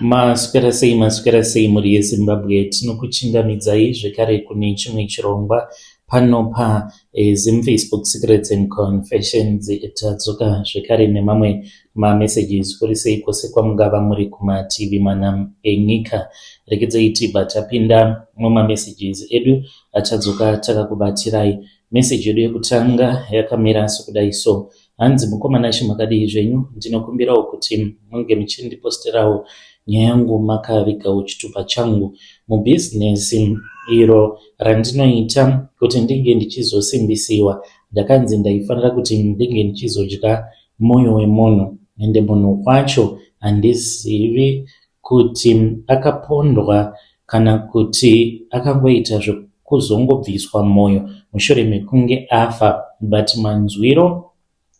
Maswera sei, maswera sei mhuri yeZimbabwe. Tinokuchingamidzai zvekare kune chimwe chirongwa pano paZim Facebook Secrets and Confessions. Tadzoka zvekare nemamwe mamessages. Kuri sei kwose kwamungava muri kumativi mana enyika. Regedzai tibva tapinda mumamessages edu atadzoka takakubatirai. Message yedu yekutanga yakamira sokudai so. Hanzi mukoma Nashe makadii zvenyu ndinokumbirawo kuti munge muchindiposterawo nyaya yangu makavigawo chitupa changu mubusiness iro randinoita kuti ndinge ndichizosimbisiwa ndakanzi ndaifanira kuti ndinge ndichizodya moyo wemunhu ende munhu wacho handizivi kuti akapondwa kana kuti akangoita zvekuzongobviswa moyo mushure mekunge afa but manzwiro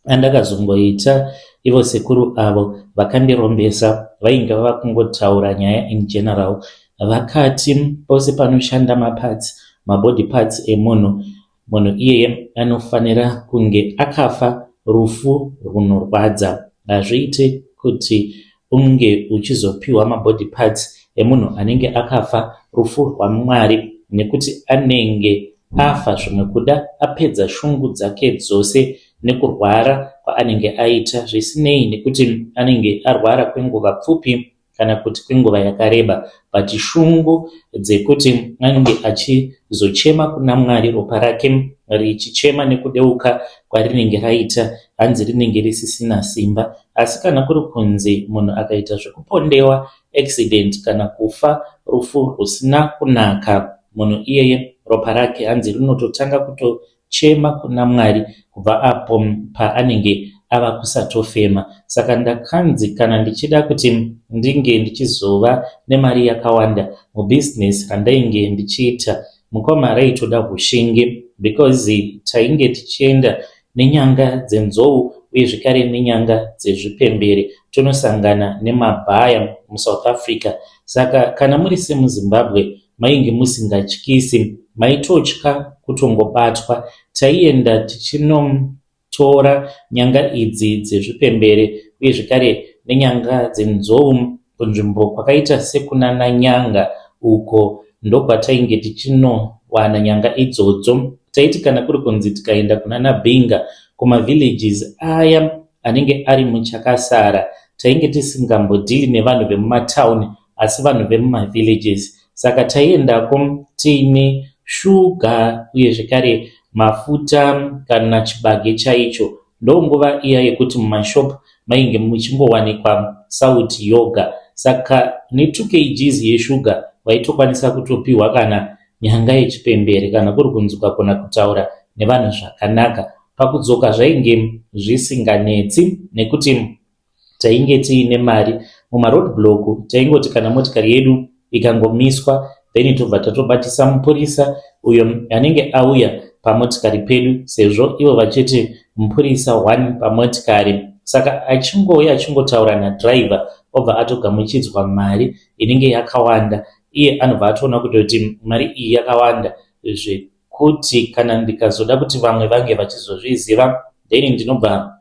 andakazongoita ivo sekuru avo vakandirombesa vainge vava kungotaura nyaya in general vakati pose panoshanda maparts mabody parts emunhu Munhu iyeye anofanira kunge akafa rufu rwunorwadza. Hazviite kuti unge uchizopiwa mabody parts emunhu anenge akafa rufu rwaMwari nekuti anenge afa zvimwe kuda apedza shungu dzake dzose nekurwara kwaanenge aita zvisinei nekuti anenge arwara kwenguva pfupi kana kuti kwenguva yakareba but shungu dzekuti anenge achizochema kuna Mwari ropa rake richichema nekudeuka kwarinenge raita hanzi rinenge risisina simba. Asi kana kuri kunzi munhu akaita zvekupondewa, accident kana kufa rufu rwusina kunaka munhu iyeye ropa rake hanzi rinototanga kuto chema kuna Mwari kubva apo paanenge ava kusatofema. Saka ndakanzi kana ndichida kuti ndinge ndichizova nemari yakawanda mubusiness randainge ndichiita mukoma raitoda hushingi because tainge tichienda nenyanga dzenzou uye zvekare nenyanga dzezvipembere tonosangana nemabhaya muSouth Africa. Saka kana muri semuZimbabwe mainge musingatyisi maitotya kutongobatwa. Taienda tichinotora nyanga idzi dzezvipembere uye zvekare nenyanga dzenzou kunzvimbo kwakaita sekunana Nyanga uko ndokwatainge tichinowana nyanga idzodzo. Taiti kana kuri kunzi tikaenda kunana Binga kumavillages aya anenge ari muchakasara tainge tisingambodhili nevanhu vemumatown asi vanhu vemumavillages saka taiendako tiine shuga uye zvekare mafuta kana chibage chaicho. Ndonguva iya yekuti mumashop mainge muchingowanikwa sauti yoga saka ne2 kgs yeshuga waitokwanisa kutopiwa kana nyanga yechipembere kana kuri kunzi ukagona kutaura nevanhu zvakanaka. Pakudzoka zvainge zvisinganetsi nekuti tainge tiine mari mumaroad block taingoti kana motikari yedu ikangomiswa then tobva tatobatisa mupurisa uyo anenge auya pamotikari pedu sezvo ivo vachiti mupurisa one pamotikari saka achingouya achingotaura nadriver obva atogamuchidzwa mari inenge yakawanda iye anobva atoona kutoti mari iyi yakawanda zvekuti kana ndikazoda kuti vamwe vange vachizozviziva then ndinobva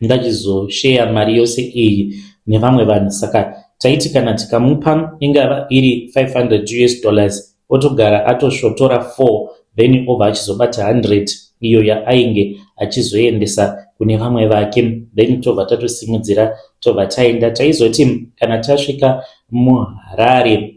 ndachizosheya mari yose iyi nevamwe vanhu saka taiti kana tikamupa ingava iri 500 US dollars otogara atosvotora 4 then obva achizobata 100 iyo yaainge achizoendesa kune vamwe vake then tobva tatosimudzira tobva taenda taizoti kana tasvika muHarare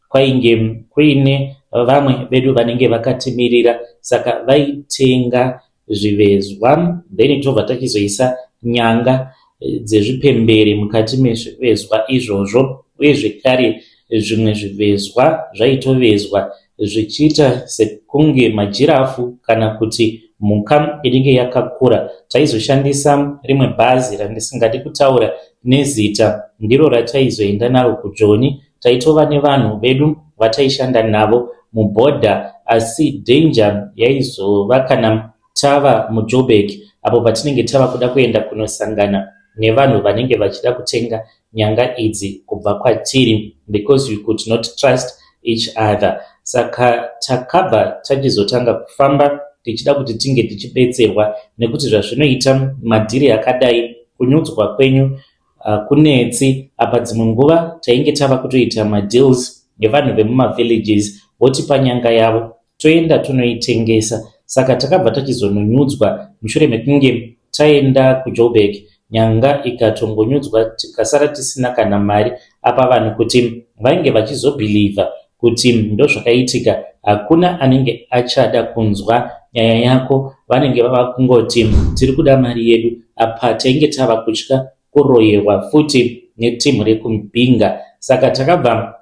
kwainge kuine vamwe vedu vanenge vakatimirira saka vaitenga zvivezwa then tobva tachizoisa nyanga eh, dzezvipembere mukati mezvivezwa izvozvo uye zvekare zvimwe zvivezwa zvaitovezwa zvichiita sekunge majirafu kana kuti mhuka inenge yakakura. Taizoshandisa rimwe bhazi randisingadi kutaura nezita ndiro rataizoenda naro kuJoni. Taitova nevanhu vedu vataishanda navo mubhodha asi danger yaizova kana tava muJoburg apo patinenge tava kuda kuenda kunosangana nevanhu vanenge vachida kutenga nyanga idzi kubva kwatiri because you could not trust each other. Saka takabva tachizotanga kufamba tichida kuti tinge tichibetserwa nekuti zvazvinoita madhiri akadai kunyudzwa kwenyu Hakunetsi apa dzimwe nguva tainge tava kutoita madeals nevanhu vemumavillages votipa nyanga yavo toenda tonoitengesa. Saka takabva tachizononyudzwa mushure mekunge taenda kuJoburg nyanga ikatongonyudzwa tikasara tisina kana mari. Apa vanhu kuti vainge vachizobhilivha kuti ndozvakaitika hakuna anenge achada kunzwa nyaya yako vanenge vava kungoti tiri kuda mari yedu. Apa tainge tava kutya kuroyewa futi neteam rekumbinga saka takabva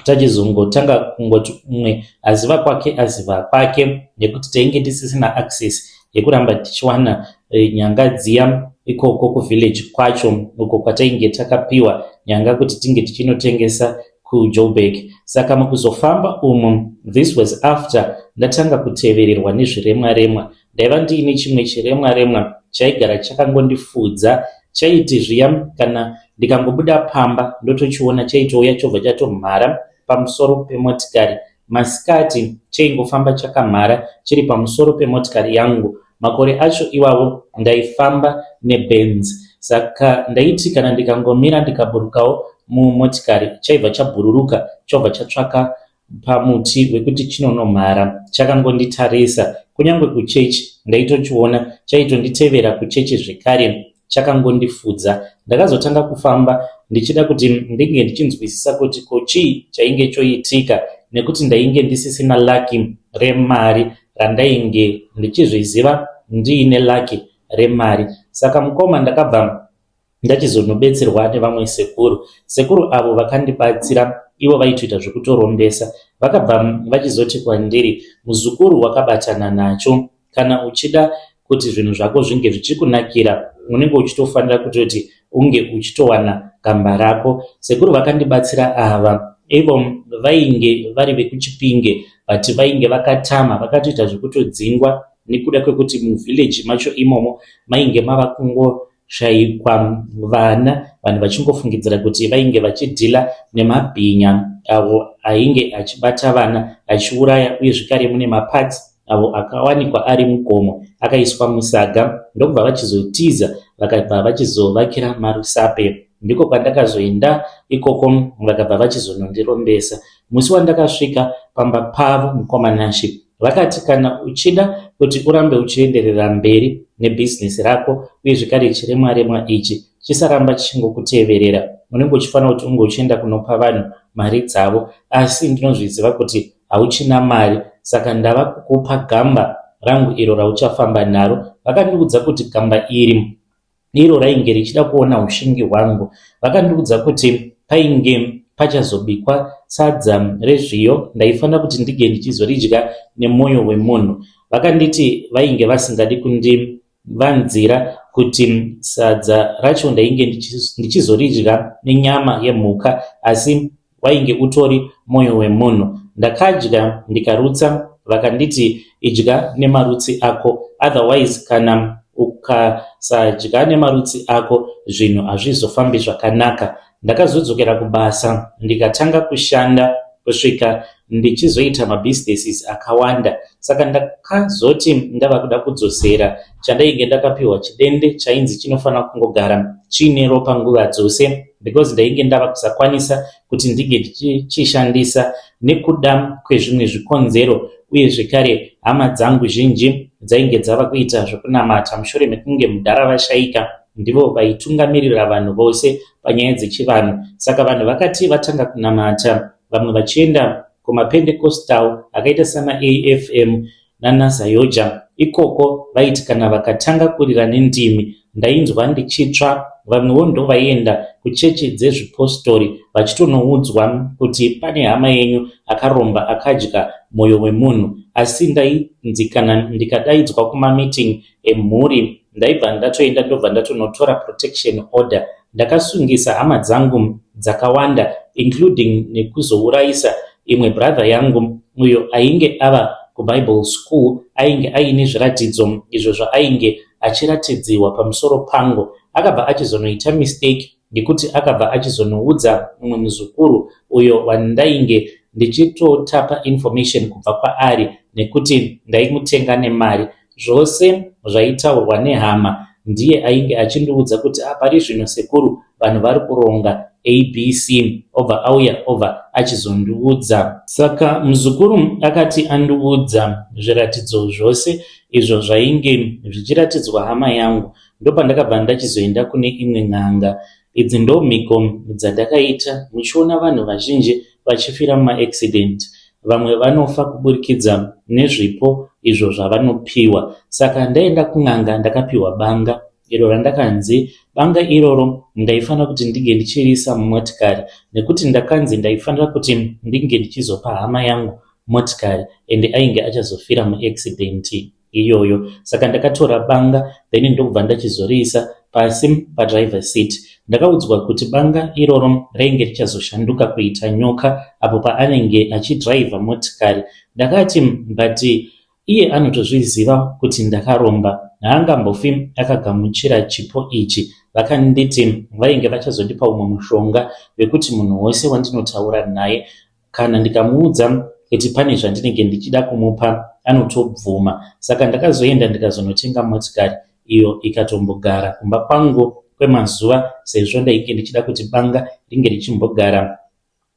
tachizongotanga kungoti umwe aziva kwake aziva kwake nekuti tainge tisisina access yekuramba tichiwana nyanga dziya ikoko kuvillage kwacho uko kwatainge takapiwa nyanga kuti tinge tichinotengesa kuJoburg. Saka mukuzofamba umu, this was after ndatanga kutevererwa nezviremwa remwa. Ndaiva ndiine chimwe chiremwa remwa chaigara chakangondifudza. Chaiti zviya kana ndikangobuda pamba ndotochiona chaitouya chobva chatomhara pamusoro pemotikari. Masikati chaingofamba chakamhara chiri pamusoro pemotikari yangu. Makore acho iwawo ndaifamba neBenz. Saka ndaiti kana ndikangomira ndikaburukawo mumotikari chaibva chabhururuka chobva chatsvaka pamuti wekuti chinonomhara chakangonditarisa. Kunyange kuchechi ndaitochiona chaitonditevera kuchechi zvekare chakangondifudza. Ndakazotanga kufamba ndichida kuti ndinge ndichinzwisisa kuti ko chii chainge choitika nekuti ndainge ndisisina lucky remari randainge ndichizviziva ndiine lucky remari. Saka mukoma ndakabva ndachizonobetserwa nevamwe sekuru. Sekuru avo vakandibatsira ivo vaitoita zvekutorombesa. Vakabva vachizoti kwandiri muzukuru wakabatana nacho kana uchida kuti zvinhu zvako zvinge zvichikunakira unenge uchitofanira kutoti unge uchitowana gamba rako. Sekuru vakandibatsira ava ivo vainge vari vekuChipinge but vainge vakatama vakatoita zvekutodzingwa nekuda kwekuti muvillage macho imomo mainge mava kungoshayikwa vana vanhu vachingofungidzira kuti vainge vachidhila nemabhinya avo ainge achibata vana achiuraya uye zvekare mune maparts avo akawanikwa ari mugomo akaiswa musaga ndokubva vachizotiza vakabva vachizovakira maRusape. Ndiko kwandakazoenda ikoko vakabva vachizonondirombesa. Musi wandakasvika pamba pavo mukoma Nashe vakati kana uchida kuti urambe uchienderera mberi nebhizinesi rako uye zvekare chiremwa remwa ichi chisaramba chichingokuteverera unenge uchifanira kuti unge uchienda kunopa vanhu mari dzavo asi ndinozviziva kuti hauchina mari saka ndava kukupa gamba rangu iro rauchafamba naro. Vakandiudza kuti gamba iri iro rainge richida kuona ushingi hwangu. Vakandiudza kuti painge pachazobikwa sadza rezviyo ndaifanira kuti ndinge ndichizoridya nemwoyo wemunhu. Vakanditi vainge vasingadi kundivanzira kuti sadza racho ndainge ndichizoridya nenyama yemhuka asi wainge utori mwoyo wemunhu. Ndakadya ndikarutsa vakanditi idya nemarutsi ako otherwise kana ukasadya nemarutsi ako zvinhu hazvizofambi zvakanaka. Ndakazodzokera kubasa ndikatanga kushanda kusvika ndichizoita mabhizinesis akawanda. Saka ndakazoti ndava kuda kudzosera chandainge ndakapiwa chidende chainzi chinofanira kungogara chiine ropa nguva dzose because ndainge ndava kusakwanisa kuti ndinge ndichichishandisa nekuda kwezvimwe zvikonzero uye zvekare hama dzangu zhinji dzainge dzava kuita zvekunamata mushure mekunge mudhara vashaika ndivo vaitungamirira vanhu vose panyaya dzechivanhu. Saka vanhu vakati vatanga kunamata vamwe vachienda kumapendecostal akaita sana AFM nanaZayoja. Ikoko vaiti kana vakatanga kurira nendimi ndainzwa ndichitsva. Vamwewo ndovaienda kuchechi dzezvipostori vachitonoudzwa kuti pane hama yenyu akaromba akadya mwoyo wemunhu. Asi ndainzi kana ndikadaidzwa kumameeting emhuri ndaibva ndatoenda ndobva ndatonotora protection order. Ndakasungisa hama dzangu dzakawanda including nekuzourayisa imwe brother yangu uyo ainge ava kubible school ainge aine zviratidzo izvo zvaainge achiratidziwa pamusoro pangu. Akabva achizonoita mistake ngekuti akabva achizonoudza mumwe muzukuru uyo wandainge ndichitotapa information kubva kwaari nekuti ndaimutenga nemari. Zvose zvaitaurwa nehama Ndiye ainge achindiudza kuti ah, pari zvino sekuru vanhu vari kuronga ABC, obva auya obva achizondiudza. Saka muzukuru akati andiudza zviratidzo zvose izvo zvainge zvichiratidzwa hama yangu, ndopandakabva ndachizoenda kune imwe n'anga. Idzi ndomhiko dzandakaita muchiona vanhu vazhinji vachifira mumaaccident. Vamwe vanofa kuburikidza nezvipo izvo zvavanopiwa. Saka ndaenda kun'anga ndakapiwa banga iro randakanzi banga iroro ndaifanira kuti ndinge ndichiriisa mumotikari nekuti ndakanzi ndaifanira kuti ndinge ndichizopa hama yangu motikari ende ainge achazofira muaccident iyoyo. Saka ndakatora banga then ndokubva ndachizoriisa pasi padriver seat. Ndakaudzwa kuti banga iroro rainge richazoshanduka kuita nyoka apo paanenge achidhiraivha motikari. Ndakati but iye anotozviziva kuti ndakaromba, haangambofi akagamuchira chipo ichi. Vakanditi vainge vachazondipa umwe mushonga wekuti munhu wose wandinotaura naye kana ndikamuudza kuti pane zvandinenge ndichida kumupa anotobvuma. Saka ndakazoenda ndikazonotenga motikari iyo ikatombogara kumba kwangu kwemazuva sezvo ndainge ndichida kuti banga ringe richimbogara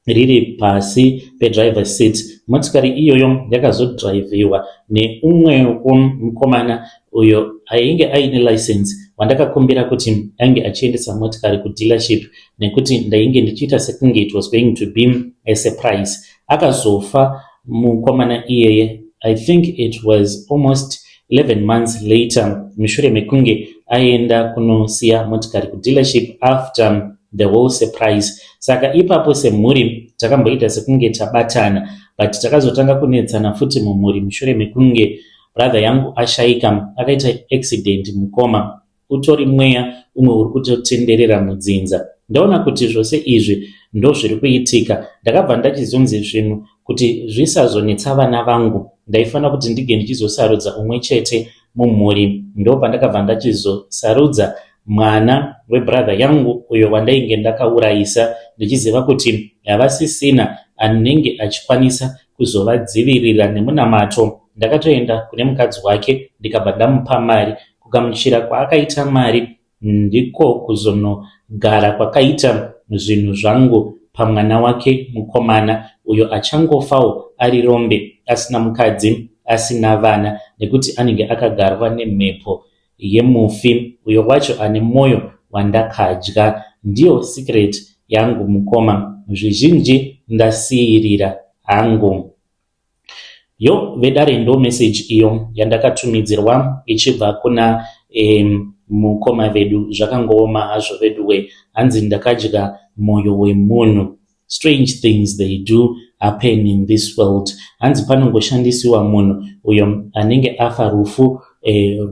riri pasi pedriver seat. Motikari iyoyo yakazodhiraivhiwa neumwewo mukomana uyo ainge aine license wandakakumbira kuti ange achiendesa motikari kudealership nekuti ndainge ndichiita sekunge it was going to be a surprise. Akazofa mukomana iyeye, I think it was almost 11 months later, mushure mekunge aenda kunosiya motikari kudealership after the whole surprise. Saka ipapo semhuri takamboita sekunge tabatana, but takazotanga kunetsana futi mumhuri mushure mekunge brother yangu ashaika, akaita accident mukoma. Utori mweya umwe uri kutotenderera mudzinza. Ndaona kuti zvose izvi ndozviri kuitika, ndakabva ndachizonzi zvinhu kuti zvisazonetsa vana vangu, ndaifanira kuti ndinge ndichizosarudza umwe chete mumhuri. Ndopandakabva ndachizosarudza mwana webrother yangu uyo wandainge ndakaurayisa, ndichiziva kuti havasisina anenge achikwanisa kuzovadzivirira nemunamato. Ndakatoenda kune mukadzi wake ndikabva ndamupa mari. Kugamuchira kwaakaita mari ndiko kuzonogara kwakaita zvinhu zvangu pamwana wake mukomana uyo achangofawo ari rombe, asina mukadzi, asina vana, nekuti anenge akagarwa nemhepo yemufi uyo wacho ane mwoyo wandakadya. Ndiyo secret yangu mukoma, zvizhinji ndasiyirira hangu. Yo vedare, ndo message iyo yandakatumidzirwa ichibva kuna mukoma vedu. Zvakangooma hazvo veduwe, hanzi ndakadya mwoyo wemunhu. Strange things, they do happen in this world. Hanzi panongoshandisiwa munhu uyo anenge afa rufu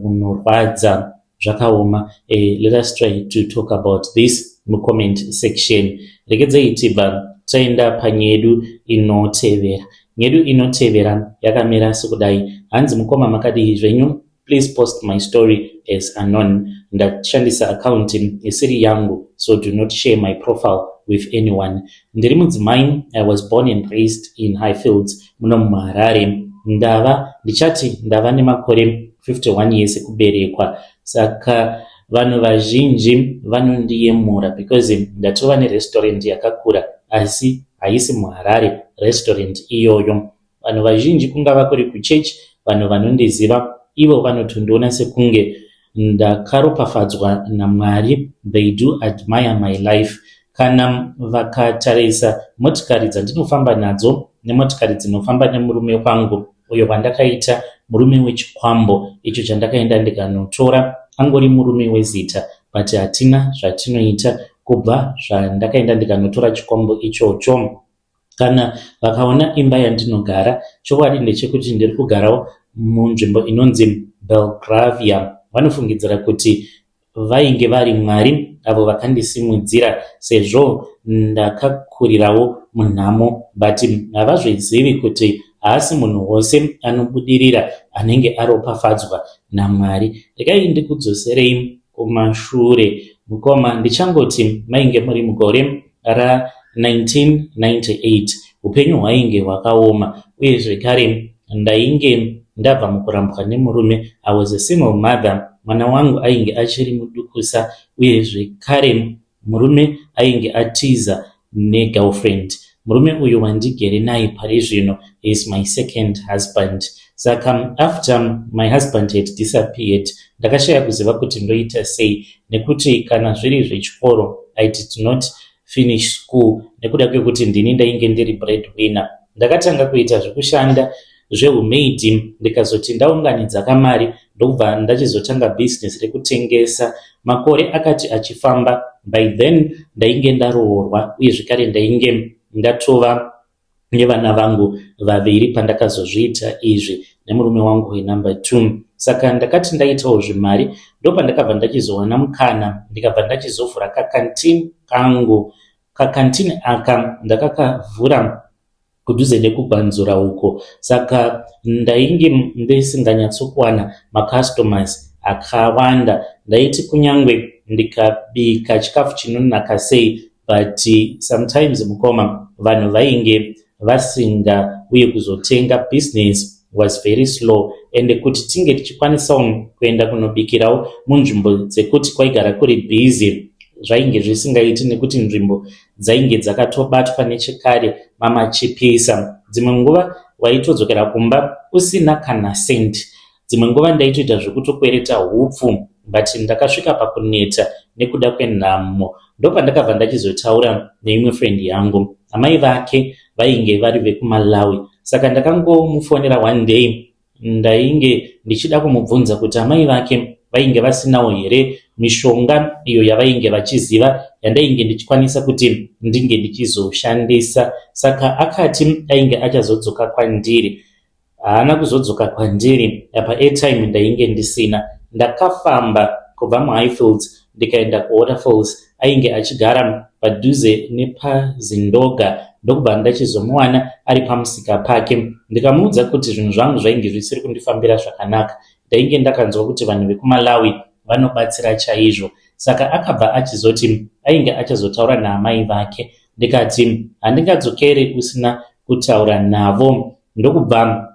runorwadza. Zvakaoma. Let us try to talk about this mucomment section. Regedzei tibva taenda panyedu inotevera. Nyedu inotevera yakamira sekudai. Hanzi, mukoma, makadii zvenyu? Please post my story as anon. Ndashandisa akaunti isiri yangu, so do not share my profile with anyone. Ndiri mudzimai. I was born and raised in Highfields muno muHarare. Ndava ndichati ndava nemakore 51 years ekuberekwa. Saka vanhu vazhinji vanondiyemura because ndatova nerestaurant yakakura, asi haisi muHarare restaurant iyoyo. Vanhu vazhinji, kungava kuri kuchechi, vanhu vanondiziva ivo vanotondiona sekunge ndakaropafadzwa naMwari. They do admire my life. Kana vakatarisa motikari dzandinofamba nadzo nemotikari dzinofamba nemurume wangu uyo wandakaita murume wechikwambo icho chandakaenda ndikanotora, angori murume wezita, but hatina zvatinoita kubva zvandakaenda ndikanotora chikwambo ichocho. Kana vakaona imba yandinogara, chokwadi ndechekuti ndiri kugarawo munzvimbo inonzi Belgravia, vanofungidzira kuti vainge vari Mwari avo vakandisimudzira sezvo ndakakurirawo munhamo, but havazvizivi kuti haasi munhu wose anobudirira anenge aropafadzwa naMwari. Regai ndikudzoserei kumashure mukoma. Ndichangoti mainge muri mugore ra1998. Upenyu hwainge hwakaoma uye zvekare ndainge ndabva mukurambwa nemurume. I was a single mother. Mwana wangu ainge achiri mudukusa uye zvekare murume ainge atiza negirlfriend. Murume uyu wandigere naye pari zvino is my second husband. Saka after my husband had disappeared, ndakashaya kuziva kuti ndoita sei, nekuti kana zviri zvechikoro, I did not finish school nekuda kwekuti ndini ndainge ndiri breadwinner. Ndakatanga kuita zvekushanda zvehumaid, ndikazoti ndaunganidza kamari, ndokubva ndachizotanga bhizinesi rekutengesa. Makore akati achifamba, by then ndainge ndaroorwa uye zvekare ndainge ndatova nevana vangu vaviri pandakazozviita izvi nemurume wangu wenumber 2. Saka ndakati ndaitawo zvimari, ndopandakabva ndachizowana mukana, ndikabva ndachizovhura kacanteen kangu. Kacanteen aka ndakakavhura kudhuze nekuGwanzura uko. Saka ndainge ndisinganyatsokuwana macustomers akawanda. Ndaiti kunyange ndikabika chikafu chinonaka sei, but sometimes, mukoma, vanhu vainge vasingauye kuzotenga. Business was very slow, ende kuti tinge tichikwanisawo kuenda kunobikirawo munzvimbo dzekuti kwaigara kuri busy zvainge zvisingaiti, nekuti nzvimbo dzainge dzakatobatwa nechekare mamachipisa. Dzimwe nguva waitodzokera kumba usina kana cent. Dzimwe nguva ndaitoita zvekutokwereta hupfu, but ndakasvika pakuneta nekuda kwenhamo. Ndopandakabva ndachizotaura neimwe friend yangu, amai vake vainge vari vekuMalawi. Saka ndakangomufonera one day, ndainge ndichida kumubvunza kuti amai vake vainge vasinawo here mishonga iyo yavainge vachiziva yandainge ndichikwanisa kuti ndinge ndichizoshandisa. Saka akati ainge achazodzoka kwandiri. Haana kuzodzoka kwandiri. Apa airtime ndainge ndisina. Ndakafamba kubva muHighfields ndikaenda kuWaterfalls. Ainge achigara padhuze nepaZindoga, ndokubva ndachizomuwana ari pamusika pake. Ndikamuudza kuti zvinhu zvangu zvainge zvisiri kundifambira zvakanaka. Ndainge ndakanzwa kuti vanhu vekuMalawi vanobatsira chaizvo. Saka akabva achizoti ainge achazotaura naamai vake. Ndikati handingadzokeri usina kutaura navo. Ndokubva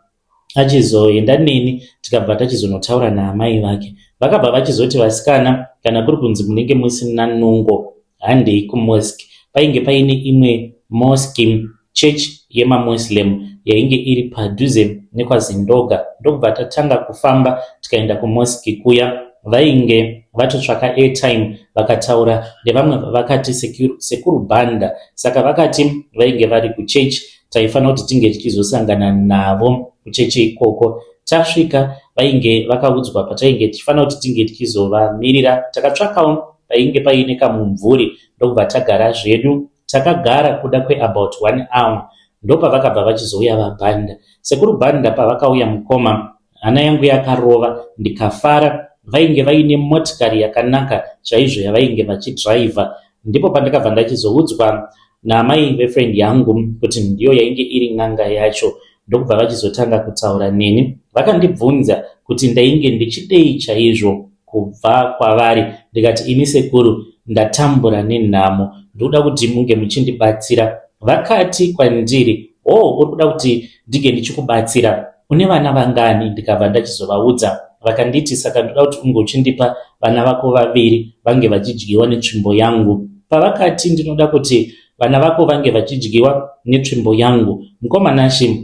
achizoenda neni, tikabva tachizonotaura naamai vake. Vakabva vachizoti, "Vasikana, kana kuri kunzi munenge musina nungo, handei kumosque." Painge paine imwe mosque, church yemaMuslim, yainge iri padhuze nekwaZindoga. Ndokubva tatanga kufamba tikaenda kumosque kuya. Vainge vatotsvaka airtime, vakataura nevamwe, vakati Sekuru Bhanda. Saka vakati vainge vari kuchechi, taifanira kuti tinge tichizosangana navo kuchechi ikoko. Tasvika, vainge vakaudzwa patainge tichifanira kuti tinge tichizovamirira. Takatsvakawo painge paine kamumvuri, ndokubva tagara zvedu. Takagara kuda kweabout one hour, ndopavakabva vachizouya vaBhanda. Sekuru Bhanda pavakauya, mukoma, hana yangu yakarova, ndikafara. Vainge vaine motikari yakanaka chaizvo yavainge vachidhiraivha. Ndipo pandakabva ndachizoudzwa naamai vefriend yangu kuti ndiyo yainge iri n'anga yacho. Ndokubva vachizotanga kutaura neni. Vakandibvunza kuti ndainge ndichidei chaizvo kubva kwavari. Ndikati, "Ini sekuru, ndatambura nenhamo, ndikuda kuti munge muchindibatsira." Vakati kwandiri, "O oh, uri kuda kuti ndinge ndichikubatsira? Une vana vangani?" Ndikabva ndachizovaudza. Vakanditi, "Saka ndoda kuti unge uchindipa vana vako vaviri vange vachidyiwa netsvimbo yangu." Pavakati ndinoda kuti vana vako vange vachidyiwa netsvimbo yangu, mukoma Nashe,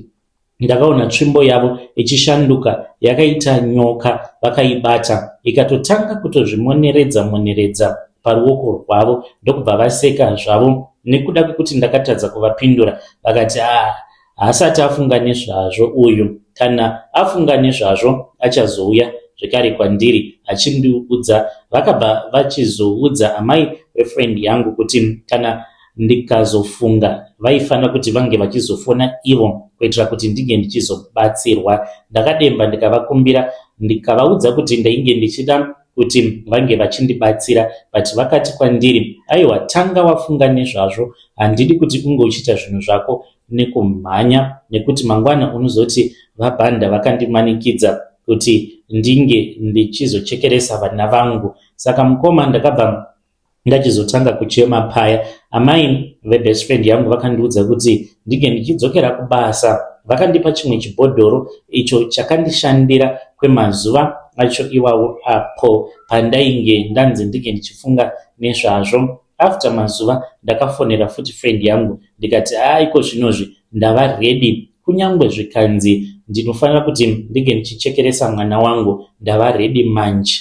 ndakaona tsvimbo yavo ichishanduka yakaita nyoka. Vakaibata, ikatotanga kutozvimoneredza moneredza paruoko rwavo, ndokubva vaseka zvavo. Nekuda kwekuti ndakatadza kuvapindura, vakati, "A, haasati afunga nezvazvo uyu. Kana afunga nezvazvo achazouya zvekare kwandiri achindiudza." Vakabva vachizoudza amai vefriend yangu kuti kana ndikazofunga, vaifanira kuti vange vachizofona ivo kuitira kuti ndinge ndichizobatsirwa. Ndakademba, ndikavakumbira, ndikavaudza kuti ndainge ndichida kuti vange vachindibatsira, but vakati kwandiri, "Aiwa, tanga wafunga nezvazvo. Handidi kuti unge uchiita zvinhu zvako nekumhanya, nekuti mangwana unozoti vaBhanda vakandimanikidza kuti ndinge ndichizochekeresa vana vangu." Saka mukoma, ndakabva ndachizotanga kuchema paya. Amai vebest friend yangu vakandiudza kuti ndinge ndichidzokera kubasa. Vakandipa chimwe chibhodhoro icho chakandishandira kwemazuva acho iwawo apo pandainge ndanzi ndinge ndichifunga nezvazvo. After mazuva ndakafonera futi friend yangu ndikati haa iko zvinozvi ndava ready kunyangwe zvikanzi ndinofanira kuti ndinge ndichichekeresa mwana wangu ndava ready manje.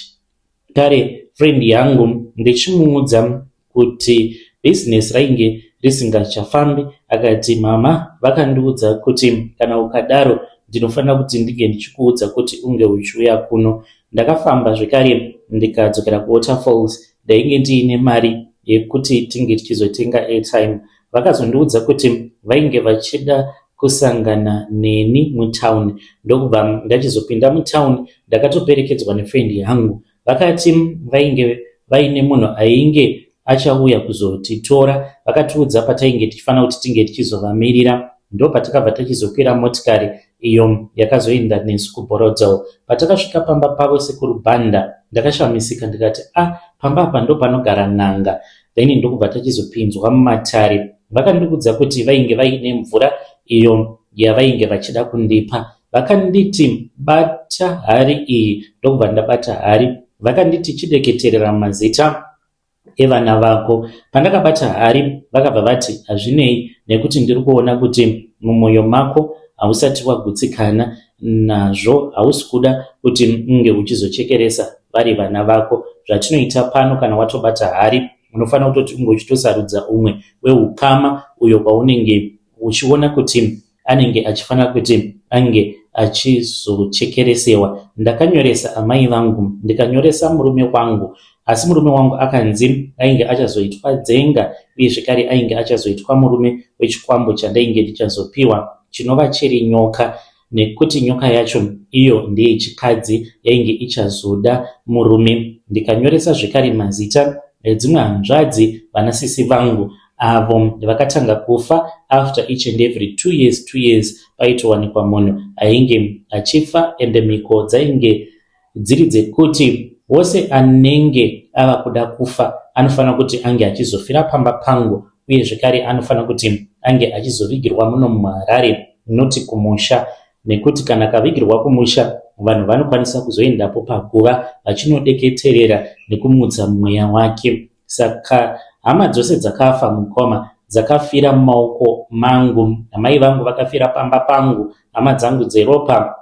Kare friend yangu ndichimuudza kuti business rainge risingachafambi akati mama vakandiudza kuti kana ukadaro ndinofanira kuti ndinge ndichikuudza kuti unge uchiuya kuno. Ndakafamba zvekare ndikadzokera kuWaterfalls ndainge ndiine mari yekuti tinge tichizotenga airtime. Vakazondiudza kuti vainge vachida kusangana neni mutown ndokubva ndachizopinda mutown ndakatoperekedzwa nefriend yangu. Vakati vainge vaine munhu ainge achauya kuzotitora vakatiudza patainge tichifanira kuti tinge tichizovamirira ndopatakabva tachizokwira motikari iyo yakazoenda nesu kuBorrowdale. Patakasvika pamba pavo sekuru Banda ndakashamisika ndikati a ah, pamba apa ndopanogara n'anga then ndokubva tachizopinzwa mumatare. Vakandiudza kuti vainge vaine mvura iyo yavainge vachida kundipa. Vakanditi bata hari iyi ndokubva ndabata hari. Vakanditi chideketerera mazita evana vako. Pandakabata hari vakabva vati hazvinei nekuti ndiri kuona kuti mumwoyo mako hausati wagutsikana nazvo, hausi kuda kuti unge uchizochekeresa vari vana vako. Zvatinoita pano kana watobata hari unofanira kutoti unge uchitosarudza umwe weukama uyo kwaunenge uchiona kuti anenge achifanira kuti ange achizochekeresewa. Ndakanyoresa amai vangu ndikanyoresa murume wangu asi murume wangu akanzi ainge achazoitwa dzenga uye zvekare ainge achazoitwa murume wechikwambo chandainge ndichazopiwa chinova chiri nyoka nekuti nyoka yacho iyo ndeyechikadzi yainge ichazoda murume. Ndikanyoresa zvekare mazita edzimwe hanzvadzi vanasisi vangu avo vakatanga kufa after each and every 2 years 2 years paitowanikwa munhu ainge achifa ende mhiko dzainge dziri dzekuti wose anenge ava kuda kufa anofanira kuti ange achizofira pamba pangu uye zvekare anofanira kuti ange achizovigirwa muno muHarare noti kumusha nekuti kana akavigirwa kumusha vanhu vanokwanisa kuzoendapo paguva vachinodeketerera nekumutsa mweya wake. Saka hama dzose dzakafa mukoma dzakafira mumaoko mangu. Amai vangu vakafira pamba pangu, hama dzangu dzeropa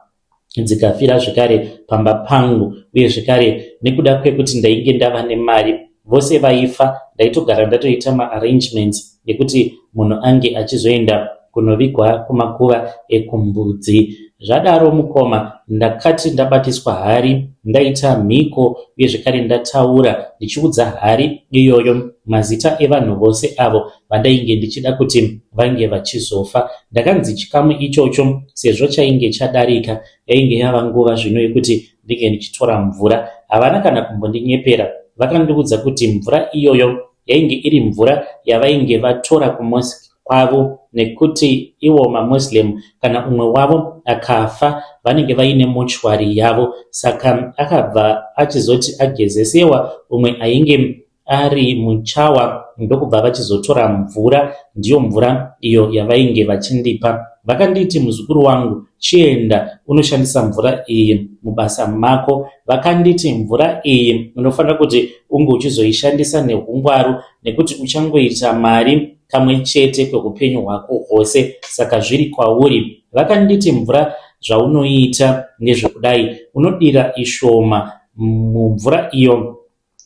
dzikafira zvekare pamba pangu uye zvekare nekuda kwekuti ndainge ndava nemari vose vaifa ndaitogara ndatoita maarrangements ekuti munhu ange achizoenda kunovigwa kumakuva ekumbudzi. Zvadaro mukoma ndakati ndabatiswa hari ndaita mhiko uye zvekare ndataura ndichiudza hari iyoyo mazita evanhu vose avo vandainge ndichida kuti vange vachizofa. Ndakanzi chikamu ichocho sezvo chainge chadarika yainge yava nguva zvino yekuti ndinge ndichitora mvura. Havana kana kumbondinyepera vakandiudza kuti mvura iyoyo yainge iri mvura yavainge vatora kumosque kwavo nekuti ivo maMuslim kana umwe wavo akafa vanenge vaine mochwari yavo. Saka akabva achizoti agezesewa umwe ainge ari muchawa ndokubva vachizotora mvura ndiyo mvura iyo yavainge vachindipa. Vakanditi muzukuru wangu chienda unoshandisa mvura iyi mubasa mako. Vakanditi mvura iyi unofanira kuti unge uchizoishandisa neungwaru nekuti uchangoita mari kamwe chete kweupenyu hwako hwose saka zviri kwauri. Vakanditi mvura zvaunoita ndezvekudai unodira ishoma mumvura iyo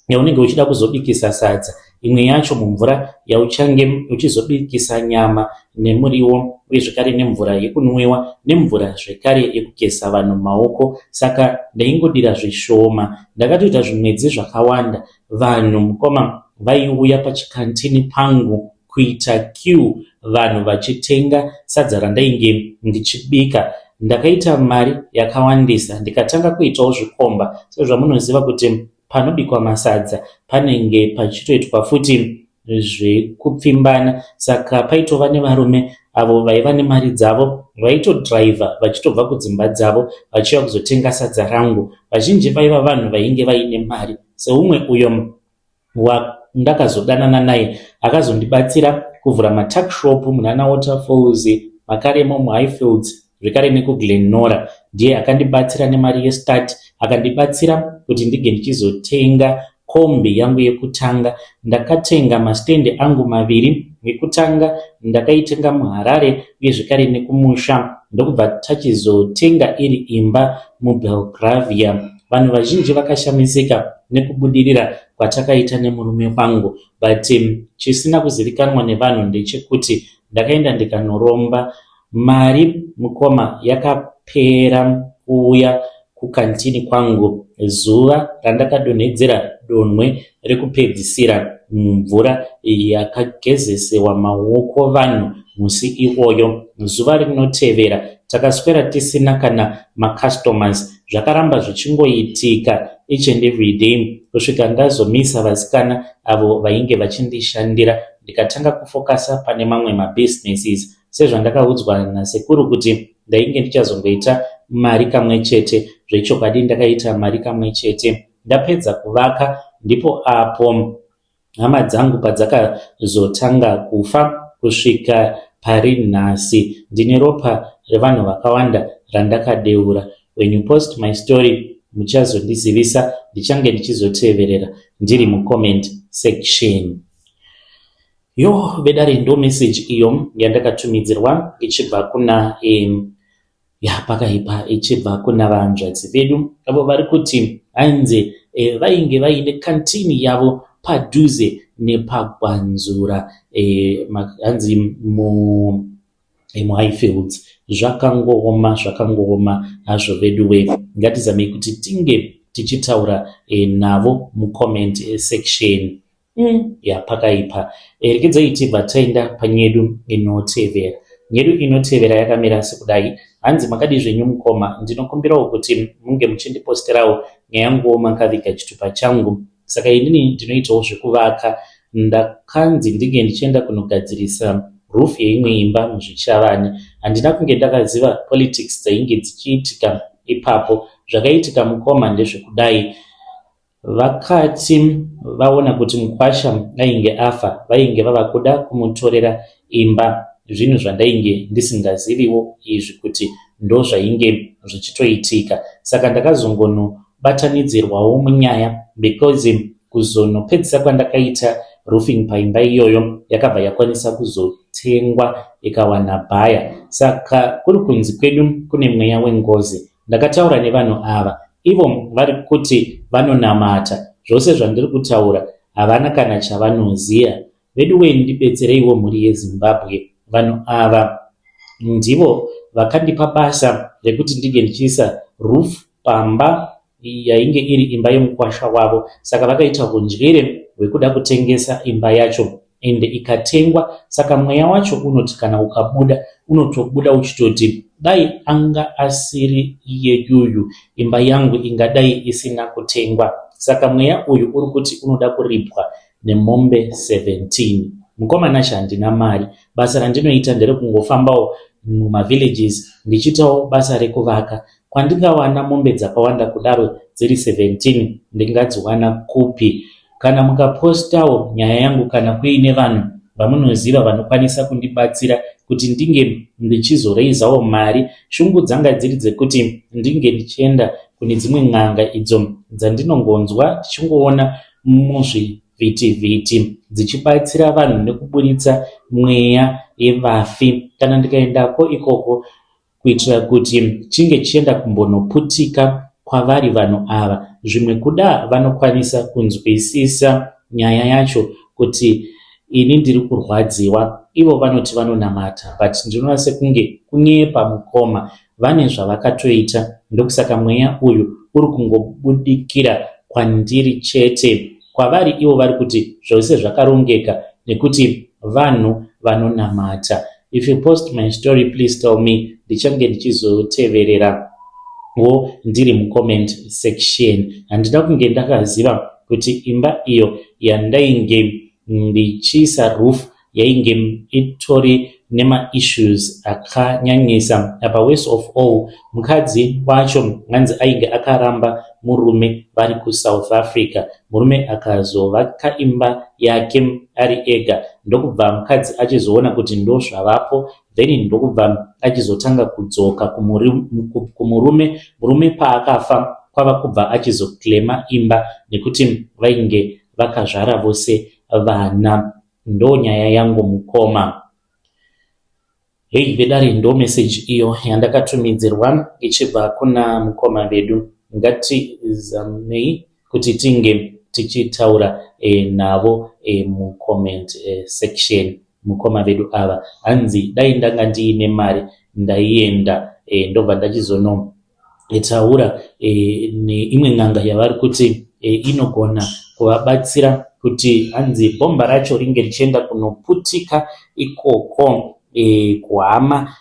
yaunenge uchida kuzobikisa sadza imwe yacho mumvura yauchange uchizobikisa nyama nemuriwo uye zvekare nemvura yekunwiwa nemvura zvekare yekugeza vanhu maoko. Saka ndaingodira zvishoma. Ndakatoita zvimwedzi zvakawanda vanhu mukoma vaiuya pachikantini pangu kuita queue vanhu vachitenga sadza randainge ndichibika. Ndakaita mari yakawandisa ndikatanga kuitawo zvikomba sezvamunoziva kuti panobikwa masadza panenge pachitoitwa futi zvekupfimbana saka paitova nevarume avo vaiva nemari dzavo vaitodhiraivha vachitobva kudzimba dzavo vachiuya kuzotenga sadza rangu. Vazhinji vaiva vanhu vainge vaine mari seumwe uyo wandakazodanana naye akazondibatsira kuvhura matuckshop munana Waterfalls makaremo muHighfields zvekare nekuGlen Norah. Ndiye akandibatsira nemari yestart. Akandibatsira kuti ndinge ndichizotenga kombi yangu yekutanga. Ndakatenga masitendi angu maviri. Yekutanga ndakaitenga muHarare uye zvekare nekumusha ndokubva tachizotenga iri imba muBelgravia. Vanhu vazhinji vakashamisika nekubudirira kwatakaita nemurume wangu but chisina kuzivikanwa nevanhu ndechekuti ndakaenda ndikanoromba. Mari mukoma yakapera kuuya kukantini kwangu zuva randakadonhedzera donhwe rekupedzisira mumvura yakagezesewa maoko vanhu musi iwoyo. Zuva rinotevera takaswera tisina kana macustomers. Zvakaramba zvichingoitika each and every day kusvika ndazomisa vasikana avo vainge vachindishandira ndikatanga kufokasa pane mamwe mabusinesses sezvandakaudzwa nasekuru kuti ndainge ndichazongoita mari kamwe chete. Zvechokwadi ndakaita mari kamwe chete. Ndapedza kuvaka ndipo apo hama dzangu padzakazotanga kufa kusvika pari nhasi. Ndine ropa revanhu vakawanda randakadeura. When you post my story muchazondizivisa, ndichange ndichizoteverera ndiri mucomment section. Yo vedare, ndo message iyo yandakatumidzirwa ichibva kuna ya pakaipa, ichibva kuna vanzvadzi vedu avo vari kuti hanzi vainge vaine kantini yavo padhuze nepaGwanzura, hanzi muHighfields. Zvakangooma, zvakangooma hazvo vedu we. Ngatizamei kuti tinge tichitaura navo mucomment section. Ya pakaipa. Regedzai tibva taenda panyedu inotevera. Nyedu inotevera yakamira sekudai. Hanzi, "Makadi zvenyu mukoma? Ndinokumbirawo kuti munge muchindiposterawo nyaya yanguwo makaviga chitupa changu. Saka inini ndinoitawo zvekuvaka. Ndakanzi ndinge ndichienda kunogadzirisa roof yeimwe imba muZvishavane. Handina kunge ndakaziva politics dzainge dzichiitika ipapo. Zvakaitika mukoma ndezvekudai: vakati vaona kuti mukwasha ainge afa, vainge vava kuda kumutorera imba. Zvinhu zvandainge ndisingaziviwo izvi kuti ndo zvainge zvichitoitika. Saka ndakazongonobatanidzirwawo munyaya because kuzonopedzisa kwandakaita roofing paimba iyoyo, yakabva yakwanisa kuzotengwa ikawana buyer. Saka kuri kunzi kwedu kune mweya wengozi. Ndakataura nevanhu ava, ivo vari kuti vanonamata. Zvose zvandiri kutaura havana kana chavanoziva. Vedu wee, ndibetsereiwo mhuri yeZimbabwe. Vanhu ava ndivo vakandipa basa rekuti ndinge ndichiisa roof pamba yainge iri imba yemukwasha wavo. Saka vakaita undyire hwekuda kutengesa imba yacho, ende ikatengwa. Saka mweya wacho unoti kana ukabuda, unotobuda uchitoti dai anga asiri iyeyuyu, imba yangu ingadai isina kutengwa. Saka mweya uyu uri kuti unoda kuripwa nemombe 17. Mukoma Nashe, handina mari. Basa randinoita nderekungofambawo mumavillages ndichiitawo basa rekuvaka. Kwandingawana mombe dzakawanda kudaro dziri 17, ndingadziwana kupi? Kana mukapostawo nyaya yangu, kana kuine vanhu vamunoziva vanokwanisa kundibatsira kuti ndinge ndichizoreizawo mari. Shungu dzanga dziri dzekuti ndinge ndichienda kune dzimwe n'anga idzo dzandinongonzwa tichingoona muzvivhitivhiti dzichibatsira vanhu nekuburitsa mweya yevafi. Kana ndikaendako ikoko kuitira kuti chinge chienda kumbonoputika kwavari vanhu ava, zvimwe kuda vanokwanisa kunzwisisa nyaya yacho kuti ini ndiri kurwadziwa. Ivo vanoti vanonamata, but ndinoona sekunge kunyepa mukoma. Vane zvavakatoita, ndokusaka mweya uyu uri kungobudikira kwandiri chete. Kwavari ivo vari kuti zvose zvakarongeka nekuti vanhu vanonamata. If you post my story, please tell me. Ndichange ndichizotevererawo ndiri mucomment section. Handina kunge ndakaziva kuti imba iyo yandainge ndichiisa roof yainge itori nemaissues akanyanyisa. Apa worst of all, mukadzi wacho hanzi ainge akaramba murume vari kuSouth Africa. Murume akazovaka imba yake ari ega, ndokubva mukadzi achizoona kuti ndo zvavapo, then ndokubva achizotanga kudzoka kumurume. Murume paakafa Kwava kubva achizoclaima imba nekuti vainge vakazvara vose vana. Ndonyaya yangu, mukoma. Hei vedare, ndo meseji iyo yandakatumidzirwa ichibva kuna mukoma vedu. Ngatizamei kuti tinge tichitaura navo mucomment section. Mukoma vedu ava hanzi dai ndanga ndiine mari ndaienda, ndobva ndachizonotaura neimwe n'anga yavari kuti inogona kuvabatsira kuti hanzi bhomba racho ringe richienda kunoputika ikoko kuhama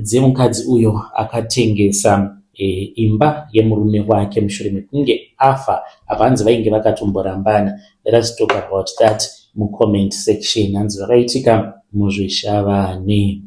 dzemukadzi uyo akatengesa imba yemurume wake mushure mekunge afa. Apa hanzi vainge vakatomborambana. Let us talk about that mucomment section. Hanzi zvakaitika muzvishavane.